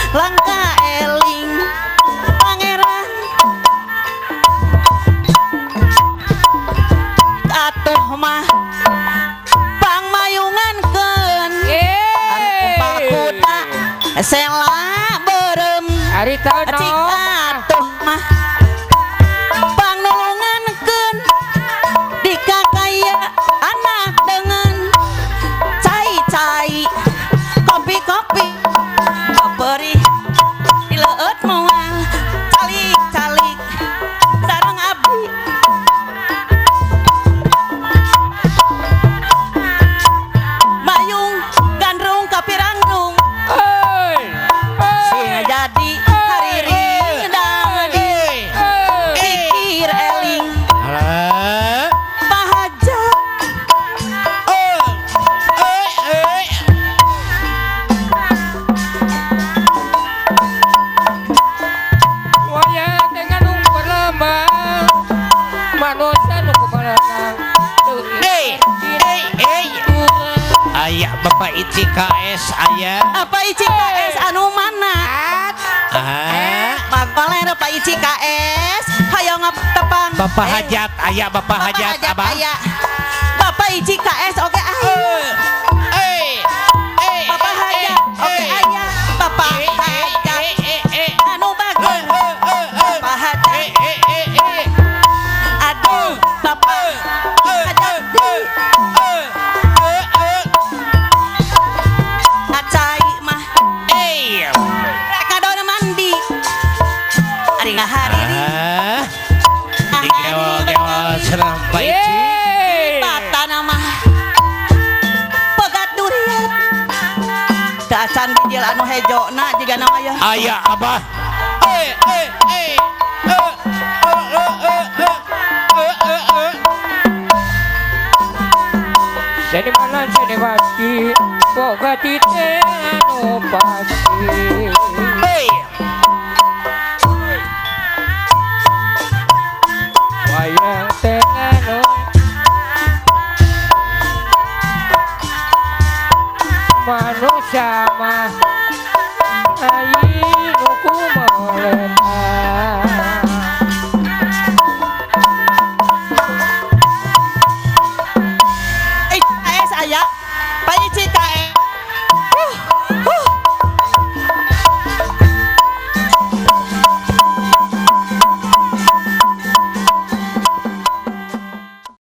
Langka eling pangeran atuh mah pangmayungankeun anu pakuta sela beureum ari taun cik atuh mah pangnulungankeun dikakaya anak dengan cai-cai kopi-kopi perih dileueut moal calik-calik sareng abdi mayung gandrung kapirangrung sing jadi haririndang pikir eling pahajat wayah teh nganung perlambang manusia nu kumaha aya Bapak Ici KS aya apa Ici KS anu mana Mangkoler Pak Ici KS hayang tepang Bapak Hajat aya Bapak Hajat abah aya Bapak Ici KS oke aya Bapak Hajat oke aya Bapak Hajat anu bagus Bapak Hajat aduh Bapak Hajat acai mah rek ngadon mandi ari ngahariri digewol-gewol serang Pak Ici batana mah pegat durian teu acan bijil anu hejona jiga nama ya aya abah Senimanan seniwati boga tite anu pasti wayang teh anu manusia mah aing nu kumolen